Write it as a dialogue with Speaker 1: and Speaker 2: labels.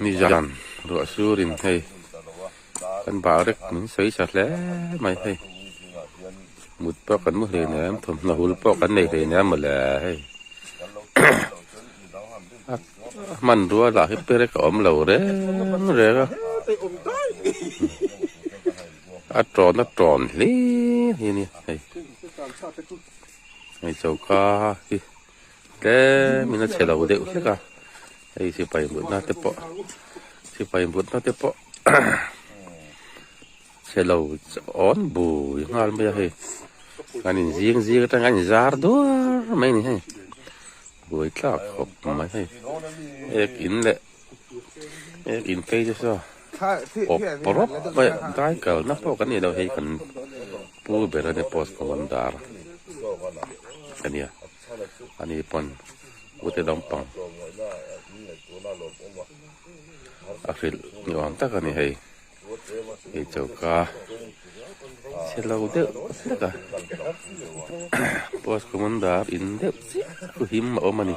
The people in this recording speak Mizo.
Speaker 1: Nizan ruah surin hei kan bah rek min sawi sa hle mai hei mut pawh kan mu hleinem thawmhnaw hul pawh kan nei hleinem mawle hei a hmanrua lah hi perek a awm lo reng reng a a tawn a tawn hlir hi a ni hei hei choka hi tlemin a chhe lo deuh hlek a hei sipai mutna te pawh sipai mutna te pawh chhe lo awn bui nghal mai a hei an in zing zing atang an in zar duar mai a ni hei buai tlak khawp mai hei ek in leh ek in phei chu saw awp rawp mai a dai kalna pawh kan ni lo hei kan pu ber a ni post commander a nia ani pawn ute lampang a hrilh ni awm tak a ni hei hei choka chhe lo deuh hlek a post commander in deuh chiah chu him a awm a ni.